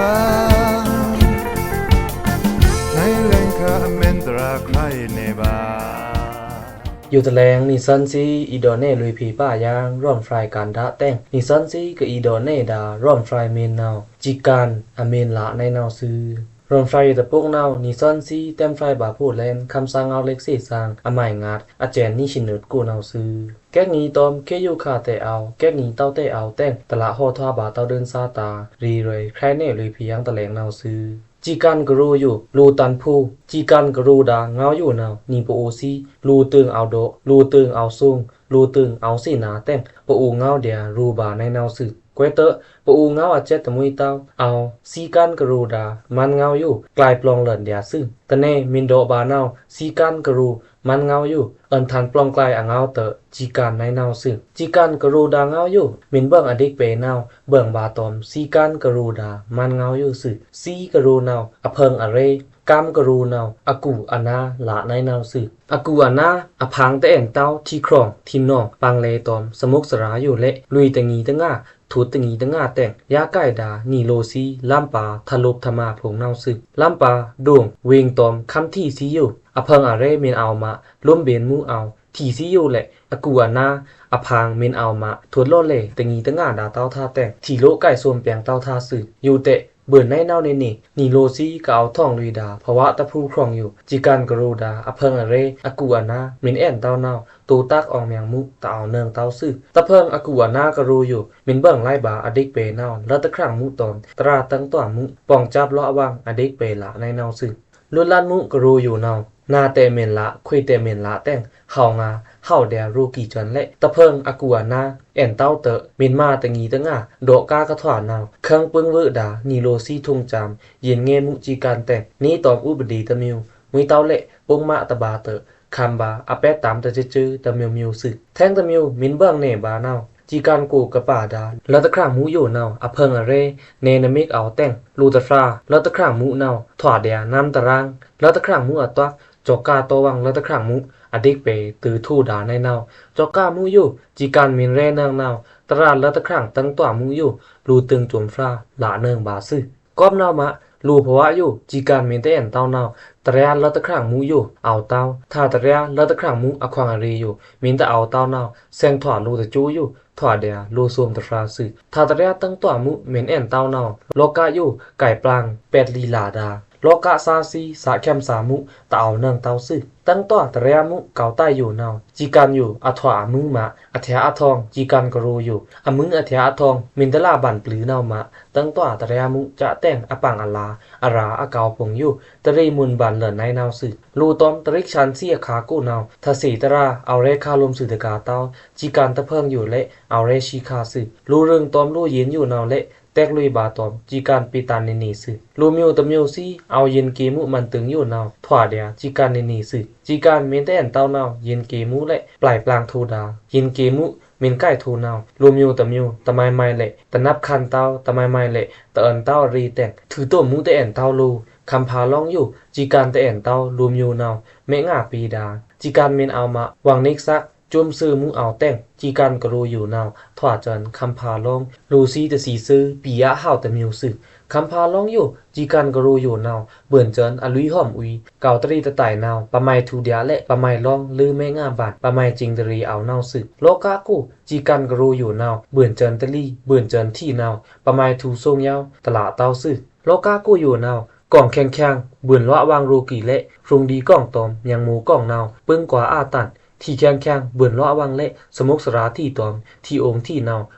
နွဲင်းလဲင်ခါအမဲန်တရာ ခရဲးနေဗာႏ ယိုတလဲင် နီသွဉ်းသီး အီဒေါ့နဲလွေဖေပါယင်း ရွမ်ဖြိုင်ႏကန္ဒါတဲင် နီသွဉ်းသီးကအီဒေါ့နဲဒါ ရွမ်ဖြိုင်ႏမီနဝ်ꩻ ကျီးကန်းအမီလနဝ်ꩻသွူ။ ရွမ်ဖြိုင်ႏယိုတပုတ်နဝ်ꩻ နီသွဉ်းသီးတဲမ်းဖြိုင်ႏဗာႏဖိုလဲန် ခမ်းသားငေါဝ်းလစ်သေသင် အမိုင်ငါး အကျဉ်ႏနီဆံနွတ်ကိုနဝ်ꩻသွူ။ ကဲကီးတွမ် ခေယိုခါတဲ့အဝ်ႏ ကဲကီးတဝ်းတဲ့အဝ်ႏတဲင် တလꩻဟောထွာဗာႏတဝ်းဒိုင်းသားတာႏ ရေရွဲင်ႏ ခရဲးနေလွေဖေယင်းတလဲင်နဝ်ꩻသွူ။ ကျီးကန်းကရိုယို လိုꩻတန်ဖို ကျီးကန်းကရိုဒါ ငေါဝ်းယိုနဝ်ꩻ နီပအိုသီး လိုꩻတိူင်ꩻအဝ်ႏဒေါ့ꩻ လိုꩻတိူင်ꩻအဝ်ႏသွုင် လိုꩻတိူင်ꩻအဝ်ႏသေနာတဲင် ပအိုငေါဝ်းဒျာႏ ရိုဗာႏနဝ်ꩻသွူ။ ကွဲးတွော့ꩻ ပအိုငေါဝ်းအကျဲတမှွေးတဝ်း အဝ်ႏ သီးကန်းကရိုဒါ မန်းငေါဝ်းယို ကျိုင်ပလောင်လွောန်ဒျာႏသွူ။ တနေမီးဒေါ့ဗာႏနဝ်ꩻ သီးကန်းကရို မန်းငေါဝ်းယို အွောန်ထန်ပလောင်ကျိုင်အငေါဝ်းတွော့ꩻ ကျီးကန်းနဝ်ꩻသွူ။ ကျီးကန်းကရိုဒါငေါဝ်းယို မီးဗွင်ꩻအဒိတ်ဗေနဝ်ꩻ ဗွင်ꩻဗာႏတွမ် သီးကန်းကရိုဒါ မန်းငေါဝ်းယိုသွူ။ သီးကရိုနဝ်ꩻ အဖျိုင်အရေ ကန်းကရိုနဝ်ꩻ အကူအနာႏလနဝ်ꩻသွူ။ အကူအနာႏ အဖျိုင်တအဲန်တဝ်း ထီႏခြုံ ထီႏနောင် ပင်လေတွမ် စမုတ်ꩻသရာယိုလဲ့ လွေꩻတနံၤတနင်္ဂနွေ ထုတ်ꩻတနံၤတနင်္ဂနွေတဲင် ယွ့ꩻကိုက်ဒါ နီလိုသီး လမ်းပါ ထလုပ်ထမာဖိုင်ႏနဝ်ꩻသွူ။ လမ်းပါ ဒိုင် ဝေင်တွမ် ခမ်းထီသီးယို အဖျိုင်အရေမီးအဝ်ႏမး လိုမ်းဗဉ်ႏမူးအဝ်ႏ ထီသီးယိုလဲ့ အကူအနာႏ အဖျိုင်မီးအဝ်ႏမး ထုတ်ꩻလိုလေ့ တနံၤတနင်္ဂနွေဒါတဝ်းထါတဲင် ထီလိုꩻကိုက်သွုမ်ပျံႏတဝ်းထါသွူ။ ယိုတဲ ဗွိုန်နဝ်ꩻနေနေ နီလိုသီးကအဝ်ႏထွင်လွေဒါ ဖဝါတဖူခြုံယို ကျီးကန်းကရိုဒါ အဖျိုင်အရေ အကူအနာႏ မီးအဲန်တဝ်းနဝ်ꩻ တိုꩻတ᩻အွင်မၠဲင်ꩻမူး တအဝ်ႏနွဲင်တဝ်းသွူ။ တဖျိုင်အကူအနာႏကရိုယို မီးဗွင်ꩻလဲဘ်ဗာႏအဒိတ်ဗေနဝ်ꩻ လွတ်ꩻတခြင်ꩻမူးတွမ် တရာတန်ꩻတွာႏမူး ပွင်ႏစပ်ꩻလော့ꩻအဝင်ꩻ အဒိတ်ဗေလနဝ်ꩻသွူ။ လွတ်ꩻလတ်ꩻမူးကရိုယိုနဝ်ꩻ နာတဲမီးလ ခွေတဲမီးလတဲင် ဟဝ်ငါ ဟဝ်ဒျာႏ ရိုꩻကီးစွဉ်လဲ့ တဖျိုင်အကူအနာႏ အဲန်တဝ်းတွော့ꩻ မီးမးတနံၤတနင်္ဂနွေ ဒေါ့ꩻကားကထွာနဝ်ꩻ ခြိုင်းပိုင်ႏဝွိုဒၣ် နီလိုသီးထုံႏစမ် ယဉ်ငေးမူးကျီးကန်းတဲင် နေတွမ်ဥပဒေတမျိုး မွေးတဝ်းလဲ့ပိုံးမးတဗာႏတွော့ꩻ ခံဗာႏ အပဲတမ်းတစွိုက်စွိုက်တမျိုးမျိုးသွူ။ ထဲင်တမျိုး မီးဗွင်ꩻနေဗာႏနဝ်ꩻ ကျီးကန်းကိုကပါဒါ လွတ်ꩻတခြင်ꩻမူးယိုနဝ်ꩻ အဖျိုင်အရေ နဲနမွိုက်အဝ်ႏတဲင် လိုꩻတဖြာ လွတ်ꩻတခြင်ꩻမူးနဝ်ꩻ ထွာဒျာႏ နမ်းတရင်း လွတ်ꩻတခြင်ꩻမူးအတွက် ကျောက်ကါတောင် လွတ်ꩻတခြင်ꩻမူး အဒိတ်ဗေ တိုးထိုဒါနဝ်ꩻ ကျောက်ကါမူးယို ကျီးကန်းမီးရဲနွဲင်နဝ်ꩻ တရာလွတ်ꩻတခြင်ꩻတန်ꩻတွာႏမူးယို လိုꩻတိူင်ꩻသွုမ်ဖြာ လနွဲင်ဗာႏသွူ။ ကွပ်နဝ်ꩻမး လိုꩻဖဝါယို စီႏကင်ႏမီႏတအဲင်ႏတဝ်းနဝ်ꩻ တရဲလွတ်တခရံာင်ႏမူးယို အောဝ်ႏတဝ်း ထာꩻတရဲလွတ်တခရံာင်ႏမူး အခွင်ꩻအရေယို မီႏတအဝ်ႏတဝ်းနဝ်ꩻ ဆဲင်ꩻထွꩻလိုꩻတစူယို ထွꩻဒျာႏလိုꩻသူမ်ꩻတဖြာႏသွူ။ ထာꩻတရဲတင်းတွꩻမူး မီႏအဲင်ႏတဝ်းနဝ်ꩻ လောကယို ကိုက်ပလင် ပက်လီလာဒါႏ လောကစာႏသီး စာႏခံႏသာႏမူး တအောဝ်ႏနွံꩻတဝ်းသွူ။ တင်းတွꩻတရဲမူး ကိုက်တိုက်ယိုနဝ်ꩻ စီႏကင်ႏယို အထွꩻအမွိုင်းမꩻ အထျꩻအထောင်ႏ စီႏကင်ႏကရိုယို အမွိုင်းအထျꩻအထောင်ႏ မီႏတလဗန်ႏပျုးနဝ်ꩻမꩻ တင်းတွꩻတရဲမူး စတဲင်ꩻအပင်ꩻအလါ အရာႏအကောဝ်ႏဖုံႏယို တရေမွဉ်ဗန်ႏလန်ႏနွံꩻနဝ်ꩻသွူ။ လိုꩻတွမ်ႏတရစ်ဆန်ႏသီးအခါႏကိုနဝ်ꩻ ထသေတရာ အောဝ်ႏရဲခါႏလိုမ်ꩻသွူတကာႏတဝ်း စီႏကင်ႏတဖျိုင်ယိုလꩻ အောဝ်ႏရဲသီးခါႏသွူ။ လိုꩻရင်ႏတွမ်ႏလိုꩻယဉ်ႏယိုနဝ်ꩻလꩻ တက်ကလွေꩻဗာႏတွမ်ႏ စီႏကင်ႏပေတန်ႏနေနေသွူ။ လိုꩻမျိူꩻတမျိူꩻသီး အောဝ်ႏယဉ်ႏကေꩻမူးမန်တိုင်ယိုနဝ်ꩻ ထွꩻဒျာႏ စီႏကင်ႏနေနေသွူ။ စီႏကင်ႏမီႏတအဲင်ႏတဝ်းနဝ်ꩻ ယဉ်ႏကေꩻမူးလꩻ ပျိုင်ပျိုင်ထိုဒါႏ ယဉ်ႏကေꩻမူး မီႏကိုက်ထိုနဝ်ꩻ လိုꩻမျိူꩻတမျိူꩻ တမုဲင်မုဲင်လꩻ တနပ်ꩻခံႏတဝ်း တမုဲင်မုဲင်လꩻ တအွောန်ႏတဝ်းအရေတဲင် ထွူတိုမ်ꩻမူးတအဲင်ႏတဝ်းလိုꩻ ခမ်ႏဖါႏလောင်းယို စီႏကင်ႏတအဲင်ႏတဝ်း လိုꩻမျိူꩻနဝ်ꩻ မဲငါပေဒါႏ စီႏကင်ႏမီႏအောဝ်ႏမꩻ ဝင်ႏနေသက် စွောမ်ꩻသွောမ်ꩻမူးအောဝ်ႏတဲင် စီႏကင်ႏကရိုယိုနဝ်ꩻ ထွꩻစွန်ႏ ခမ်ႏဖါႏလောင်း လိုꩻသီးတသီးသွူ ပီအဟဝ်တမျိူꩻသွူ။ ခမ်ႏဖါႏလောင်းယို စီႏကင်ႏကရိုယိုနဝ်ꩻ ဗွိုန်စွန်ႏအလွိဟွမ်ႏဝီ ကိုက်တရေတတိုင်နဝ်ꩻ ပမုဲင်ႏထွူဒျာႏလꩻ ပမုဲင်ႏလောင်းလိုꩻမဲငါဗန်ႏ ပမုဲင်ႏစင်ႏတရေအောဝ်ႏနဝ်ꩻသွူ။ လောကကို စီႏကင်ႏကရိုယိုနဝ်ꩻ ဗွိုန်စွန်ႏတလီ ဗွိုန်စွန်ႏသီးနဝ်ꩻ ပမုဲင်ႏထွူသွူယဝ်ႏ တလꩻတဝ်းသွူ။ လောကကိုယိုနဝ်ꩻ ကောင်ႏခဲင်ႏခဲင်ႏ ဗွိုန်လောအဝင်ႏရိုႏကီးလꩻ ရုံႏလီကောင်ႏတွမ်ႏ မၠိုင်ꩻမူႏကောင်ႏနဝ်ꩻ ပိုင်ꩻကွာႏအတန် ထီႏခဲင်ႏခဲင်ႏ ဗွိုန်လောအဝင်ႏလꩻ သမုတ်ꩻသရာထီႏတွမ်ႏ ထီႏအိုင်ႏထီႏနဝ်ꩻ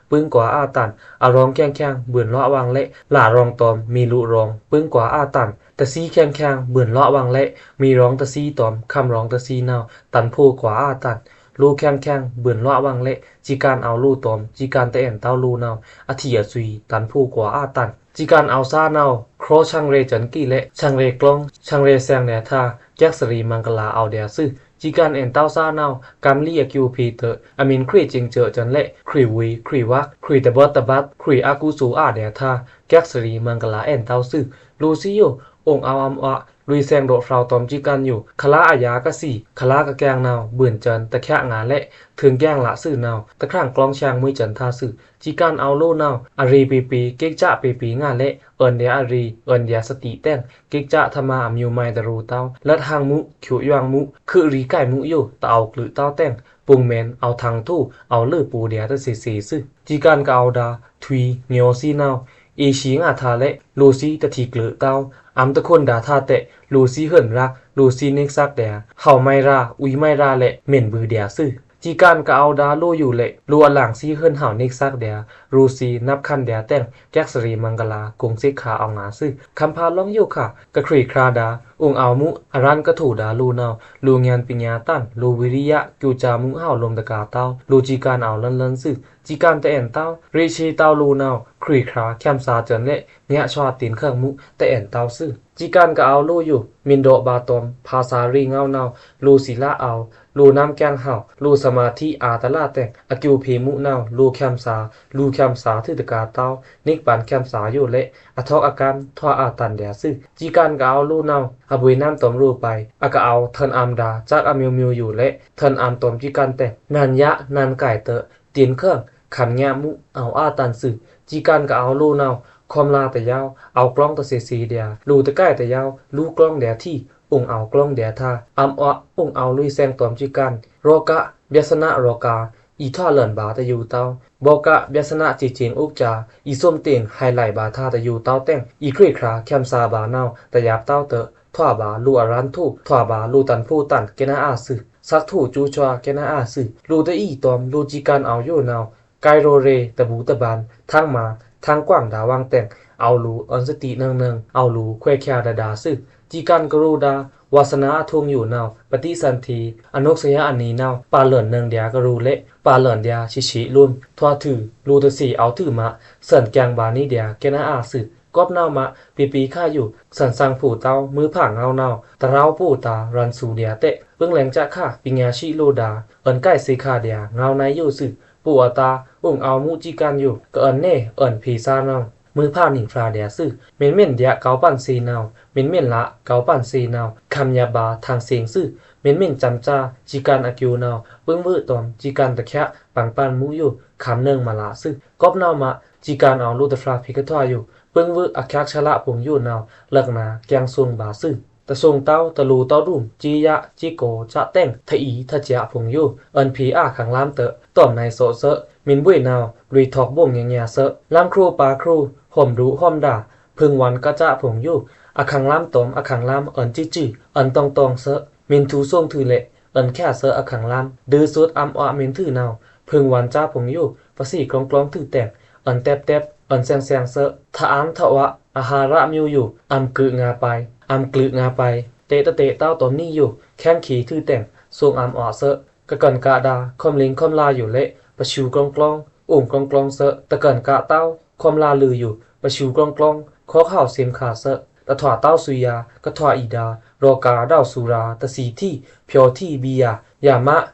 ပိုင်ꩻကွာႏအတန် အရောင်ႏခဲင်ႏခဲင်ႏ ဗွိုန်လောအဝင်ႏလꩻ လရောင်ႏတွမ်ႏ မေႏလိုရောင်ႏ ပိုင်ꩻကွာႏအတန် တသီးခဲင်ႏခဲင်ႏ ဗွိုန်လောအဝင်ႏလꩻ မေႏရောင်ႏတသီးတွမ်ႏ ခမ်ႏရောင်ႏတသီးနဝ်ꩻ တန်ႏဖိုꩻကွာႏအတန် လိုꩻခဲင်ႏခဲင်ႏ ဗွိုန်လောအဝင်ႏလꩻ စီႏကင်ႏအောဝ်ႏလိုꩻတွမ်ႏ စီႏကင်ႏတအဲင်ႏတဝ်းလိုꩻနဝ်ꩻ အထီꩻအသွီး တန်ႏဖိုꩻကွာႏအတန် စီႏကင်ႏအောဝ်ႏသားနဝ်ꩻ ခြောက်ဆင်ႏရဲစွန်ႏကီးလꩻ ဆင်ႏရဲကလောင်း ဆင်ႏရဲသင်ႏဒျာႏထာႏ ကျက်သရေမင်ႏကလာအောဝ်ႏဒျာႏသွူ။ စီႏကင်ႏအဲင်ႏတဝ်းသားနဝ်ꩻ ကမ်လီအကျိုးဖေႏတွော့ အမီႏခရစ်စင်ႏကျိုးစွန်ႏလꩻ ခရစ်ဝေႏ ခရစ်ဝတ် ခရစ်တပတ်တပတ် ခရစ်အကုသိုလ်အာဒျာႏထာႏ ကျက်သရေမင်ႏကလာအဲင်ႏတဝ်းသွူ။ လိုꩻသီးယို အိုင်ႏအောဝ်ႏအမွဲ လွေꩻသင်ႏဒေါ့ဖြောက်တွမ်ႏ စီႏကင်ႏယို ခလါအယာကသီး ခလါကကဲင်ႏနဝ်ꩻ ဗွိုန်စွန်ႏတချာငါလꩻ ထိုင်ကဲင်ႏလသွူနဝ်ꩻ တခရံာင်ႏကလောင်းဆင်ႏမွေးစွန်ႏထာႏသွူ။ စီႏကင်ႏအောဝ်ႏလိုꩻနဝ်ꩻ အရေပေပေ ကိတ်ꩻစပေပေငါလꩻ အွောန်ႏဒျာႏအရေ အွောန်ႏဒျာႏသတိတဲင် ကိတ်ꩻစထမအမျိူးမုဲင်တရိုတဝ်း လက်ဟန်ႏမူး ချွတ်ယွင်ႏမူး ခုရီးကိုင်ႏမူးယို တအောဝ်ႏကျိုးတဝ်းတဲင် ပုင်မဲန်ႏ အောဝ်ႏထင်ႏထို အောဝ်ႏလိုꩻပေႏဒျာႏတသေ့သေ့သွူ။ စီႏကင်ႏကအဝ်ႏဒါ ထွီႏငေါ်သီးနဝ်ꩻ အေးသီးငါထာႏလꩻ လိုꩻသီးတထီးကျိုးတဝ်း အံႏတခွန်ဒါႏထာႏတဲ့ လိုꩻသီးဟွဉ်းရပ် လိုꩻသီးနွိုက်သက်ဒျာႏ ဟဝ်မုဲင်ရာႏ ဝီမုဲင်ရာႏလꩻ မီႏဗွိုန်ႏဒျာႏသွူ။ စီႏကင်ႏကအဝ်ႏဒါလိုꩻယိုလꩻ လိုꩻအလင်သီးဟွဉ်းဟဝ်နွိုက်သက်ဒျာႏ ရိုသီးနပ်ꩻခံႏဒျာႏတဲင် ကျက်သရေမင်ႏကလာ ကုင်ႏသစ်ခါႏအောဝ်ႏငါသွူ။ ခမ်ႏဖါႏလောင်းယိုခါ ကခရေ့ခရာဒါႏ အိုင်ႏအောဝ်ႏမူး အရန်ႏကထိုဒါႏလိုꩻနဝ်ꩻ လိုꩻငျာဏ်ပညာတန် လိုꩻဝီရိယ ကျိုးစါမူးဟဝ်လိုမ်းတကာႏတဝ်း လိုꩻစီႏကင်ႏအောဝ်ႏလန်းလန်းသွူ။ စီႏကင်ႏတအဲင်ႏတဝ်း ရေ့သေတဝ်းလိုꩻနဝ်ꩻ ခရေ့ခရာ ခံႏသာစွန်ႏလꩻ ညးသွါတင်ႏခရံာင်ႏမူး တအဲင်ႏတဝ်းသွူ။ စီႏကင်ႏကအဝ်ႏလိုꩻယို မီႏဒေါ့ဗာႏတွမ်ႏ ဖါသာရေ့ငေါ်နဝ်ꩻ လိုꩻသီလအဝ်ႏ လိုꩻနမ်းကဲင်ႏဟဝ် လိုꩻသမႃထိအာတလတဲင် အကျိုးဖေႏမူးနဝ်ꩻ လိုꩻခံႏသာ လိုꩻခံႏသာသွူတကာႏတဝ်း နိပ်ဗာန်ခံႏသာယိုလꩻ အထောက်အကူ ထွါအာတန်ႏဒျာႏသွူ။ စီႏကင်ႏကအဝ်ႏလိုꩻနဝ်ꩻ အဗွေႏနမ်းတွမ်ႏရိုးပိုင် အကအဝ်ႏထွဉ်ႏအံႏဒါႏ စက်အမျိူးမျိူးယိုလꩻ ထွဉ်ႏအံႏတွမ်ႏစီႏကင်ႏတဲင် နံႏယဲ နံႏကိုက်တွော့ တင်ႏခရံာင်ႏ ခံႏညးမူး အောဝ်ႏအာတန်ႏသွူ။ စီႏကင်ႏကအဝ်ႏလိုꩻနဝ်ꩻ ခွန်ႏလာတယဝ်း အောဝ်ႏကလောင်းတသေ့သေ့ဒျာႏ လိုꩻတကိုက်တယဝ်း လိုꩻကလောင်းဒျာႏထီ အိုင်ႏအောဝ်ႏကလောင်းဒျာႏထာႏ အံႏအွဲ အိုင်ႏအောဝ်ႏလွေ့သင်ႏတွမ်ႏစီႏကင်ႏ ရောဂါ ဗျသနာရောဂါ အီႏထွါလွဉ်ဗာႏတယိုတဝ်း ဗောဂ ဗျသနာကြေကျင်ဥစ္စာ အီႏသုမ်းတင်ႏဟိုက်လိုက်ဗာႏထာႏတယိုတဝ်းတဲင် အံႏခရေ့ခရာခံႏသာဗာႏနဝ်ꩻ တယပ်တဝ်းတွော့ ထွါဗာႏလိုꩻအရန်ႏထို ထွါဗာႏလိုꩻတန်ႏဖိုတန်ႏ ကဲနအါသွူ။ သတ်ထိုကျိုးသွါ ကဲနအါသွူ။ လိုꩻတအီႏတွမ်ႏ လိုꩻစီႏကင်ႏအောဝ်ႏယိုနဝ်ꩻ ကိုက်ရိုရေ့ တဘူတဗဉ် ထင်ႏမာ ထင်ႏကွင်ဒါႏဝင်တဲင် အောဝ်ႏလိုꩻအွဉ်ႏသတိနွင်နွင် အောဝ်ႏလိုꩻခွဲချာဒါဒါသွူ။ စီႏကင်ႏကရိုဒါႏ ဝါသနာအထုံယိုနဝ်ꩻ ပတိသန္ဓေ အနုတ်သယအနံၤနဝ်ꩻ ပါလွဉ်နွင်ဒျာႏကရိုလ᩻ ပါလွဉ်ဒျာႏသေ့သေ့လိုမ်း ထွါထို လိုꩻတသေ့အောဝ်ႏထိုမး သွဉ်းကၠင်ဗာႏနံၤဒျာႏ ကဲနအါသွူ။ ကွပ်ꩻနဝ်ꩻမး ပေပေခါယို သွဉ်းသင်ႏဖိုတဝ်း မွိုးဖါငဝ်းနဝ်ꩻ တရောဝ်းပိုတာႏ ရန်ႏသူဒျာႏတဲ့ ပိုင်ꩻလဲင်ꩻစခါ ပညာရှိလိုဒါႏ အွဉ်ႏကိုက်သေ့ခါဒျာႏ ငဝ်းနုဲင်းယိုသွူ။ ပိုအတာႏ အိုင်ႏအောဝ်ႏမူးစီႏကင်ႏယို ကအွဉ်ႏနယ် အွဉ်ႏဖေႏသားနဝ်ꩻ မွိုးဖါနံၤဖြါဒျာႏသွူ။ မီႏမီဉ်ဒျာႏ ကောက်ပန်သေ့နဝ်ꩻ မီႏမီဉ်လꩻ ကောက်ပန်သေ့နဝ်ꩻ ခံႏညပ်ဗာႏ ထင်ႏသင်ႏသွူ။ မီႏမီဉ်စံႏစာ စီႏကင်ႏအကျိုးနဝ်ꩻ ပိုင်ꩻဝွေ့တွမ်ႏ စီႏကင်ႏတချ ပင်ပန်ႏမူးယို ခံႏနွင်မလꩻသွူ။ ကွပ်ꩻနဝ်ꩻမး စီႏကင်ႏအောဝ်ႏလိုꩻတဖြါဖေႏကထွါယို ပိုင်းဝွို့အချက်ဆရာဖိုင်ႏယိုနဝ်ꩻ လွောက်ꩻနာႏ ကျင်ꩻဆိုင်ႏဗာႏသွူ။ တသွင်ႏတဝ်း တလိုꩻတဝ်းဒုမ်ꩻ ကြေးယꩻ ကြေးကော်ꩻ စတဲ့ ထအီထကျဖုံႏယို အွဉ်ႏဖေႏအာႏခင်ႏလမ်းတွော့ꩻ တွမ်ႏနုဲင်ꩻသော့ꩻသွူ။ မီႏဝွေ့ꩻနဝ်ꩻ လွေꩻထောက်ဗွုံႏငဲင်ꩻငဲင်သွူ။ လမ်းခွောပါႏခွောာ် ဟွမ်ဒုဟွမ်ဒါႏ ဖိုင်ႏဝင်ႏကစဖုံႏယို အခင်ႏလမ်းတွမ်ႏ အခင်ႏလမ်း အွဉ်ႏကြေးကြေး အွဉ်ႏတောင်းတောင်းသွူ။ မီႏသူႏသွုံႏထွူလဲ့ အွဉ်ႏချက်သွူ အခင်ႏလမ်း ဒွိုးသွုတ်ꩻ အံႏအွꩻမီႏထွူနဝ်ꩻ ဖိုင်ႏဝင်ႏကစဖုံႏယို ပသေကြောင်းကြောင်းထွူတဲင် အွဉ်ႏတဲပ်တဲပ် အွဉ်ႏသင်သင်သွူ။ ထအၢမ်းထအွ အာဟာရမျိုးယို အံႏကွိုက်ꩻငါပိုင်ႏ အံႏကွိုက်ꩻငါပိုင်ႏ တ့ꩻတတ့ꩻတဝ်းတွမ်ႏနီယို ခဲင်ꩻခေထွူတဲင် သွုံꩻအံႏအွꩻသွူ။ ကကွန်ႏကဒါ ခွမ်လင်ခွမ်လာယိုလဲ့ ပသူကြောင်းကြောင်း အိုင်ကြောင်းကြောင်းသွူ။ တကွန်ႏကဒါတဝ်း ခွမ်လာလွိုင်ယို ပသူကြောင်းကြောင်း ခွောက်ꩻဟဝ်သင်ခါသွူ။ တထွာတဝ်းသွူယွꩻ ကထွာအီဒါ ရောဂါဒဝ်သွူရာႏ တသီႏထီး ဖြော်ထီးဘီယာႏ ယမ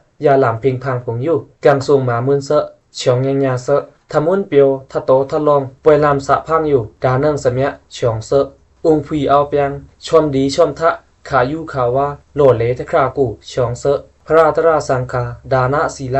ယလမ်ဖင်ဖင်ဖိုင်ႏယို ကျင်ꩻဆိုင်ႏမာႏမွိုင်းသွူ သွင်ꩻငဲင်ꩻငဲင်သွူ။ ထမွိုင်းပျော် ထတောထလောင် ပွိုင်ႏလမ်းသဖင်ႏယို ဒါနင်ꩻသမျတ်ꩻ သွင်ꩻသွူ။ အိုင်ႏဖှီꩻအောဝ်ပျင် သွမ်ႏဒီသွမ်ႏထ ခယုခဝါ လော်လဲတခြာကို သွင်ꩻသွူ။ ဖရာတရာသင်ခါ ဒါနသီလ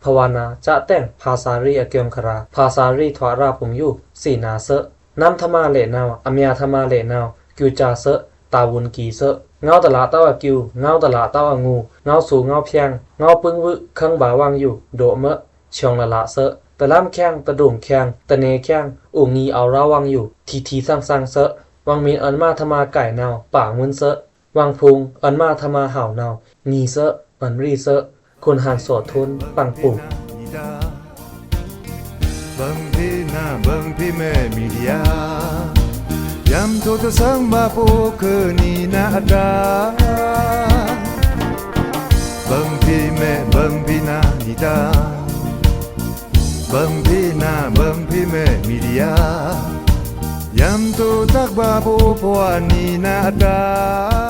ဖဝါနာႏ စတဲ့ ဖာစာရေးအကျိုးခံရာႏ ဖာစာရေးထွာရာႏဖိုင်ႏယို သေနာႏသွူ။ နမ်းထမလဲ့နဝ်ꩻ အမျာထမလဲ့နဝ်ꩻ ကွိုတ်ꩻကစသွူ တာဝန်ခံသွူ။ ငေါဝ်းတလးတဝ်းအကျိုး ငေါဝ်းတလးတဝ်းအငိုꩻ ငေါဝ်းသွူငေါဝ်းဖြင်ႏ ငေါဝ်းပိုင်းဝွို့ ခင်းဗာႏဝင်ႏယို ဒို့ꩻမွတ် သွင်ꩻလလသွူ။ တလမ်းခဲင်ꩻ တဒိုင်ꩻခဲင်ꩻ တနေႏခဲင်ꩻ အိုင်ႏငီႏအောဝ်ရာႏဝင်ႏယို ထီထီသင်သင်သွူ။ ဝင်ႏမီႏအွဉ်ႏမထမကိုင်နဝ်ꩻ ပာင်ႏမွိုင်းသွူ။ ဝင်ႏဖိုင်ႏ အွဉ်ႏမထမဟဝ်နဝ်ꩻ ငီႏသွူ အွဉ်ႏရီသွူ။ ခွန်ဟန်သော့ꩻထွုံး ပင်ႏပိုင်ႏ ဗွီအိုအေ မြန်မာႏ ယံႏထိုꩻတသင်ႏဗာႏပိုꩻ ခွိုꩻနီနဒါ ဗွီအိုအေ မြန်မာႏ ဗွီအိုအေ မြန်မာႏ ဗွီအိုအေ မြန်မာႏ ဗွီအိုအေ မြန်မာႏ ယံႏထိုꩻတသင်ႏဗာႏပိုꩻ ခွိုꩻနီနဒါ။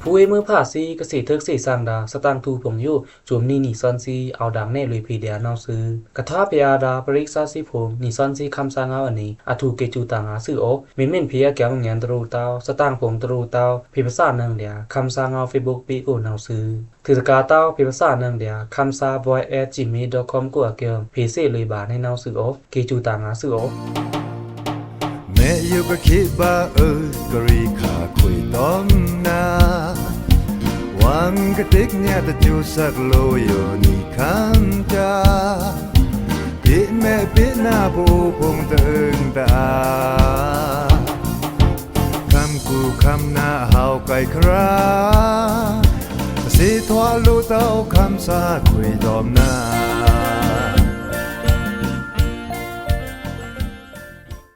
ဖူးဝေးမွိုးဖါသီး ကသေ့ꩻထိုကသေ့ꩻသင်ဒါႏ သတင်ꩻထူꩻဖိုင်ႏယို စွမ်ႏနီနံꩻသွဉ်းသီး အဝ်ႏဒါႏနဲလွေꩻဖေႏဒျာႏနဝ်ꩻသွူ။ ကထွာဖျာဒါႏ ပရိက္ခာသီးဖိုင်ႏ နီသွဉ်းသီး ခမ်းသားငါးအနံၤ အထူးꩻကေꩻစူꩻတၢင်ꩻငါသွူအိုချ်။ မီႏမီးဖေႏအကျဲငယ်ႏတရူꩻတဝ်း သတင်ꩻဖိုင်ႏတရူꩻတဝ်း ဖေႏပသꩻနင်ꩻဒျာႏ ခမ်းသားငါး Facebook pageကိုနဝ်ꩻသွူ။ ထွူတကာတဝ်း ဖေႏပသꩻနင်ꩻဒျာႏ ခမ်းသားဗွီး at gmail dot comကိုအကျဲ ဖေႏသေ့ꩻလွေꩻဗာႏနဲနဝ်ꩻသွူအိုချ်။ ကေꩻစူꩻတၢင်ꩻငါသွူအိုချ်။ မဲယိုကခေဗာအွို ကရေခါခွေတွမ်နၤ ဝင်ကတိတ်ညါတကျိုးသက်ကလိုယိုနံၤ ခမ်းသား တေ့မဲ့ပေ့နါဗိုလ်ဖိုင်ႏတအုံႏတအာႏ ခမ်းကူခမ်းနာႏဟဝ်ႏကိုင်ႏခရာႏ အသေထွာလိုတဝ်း ခမ်းသားခွေတွမ်နၤ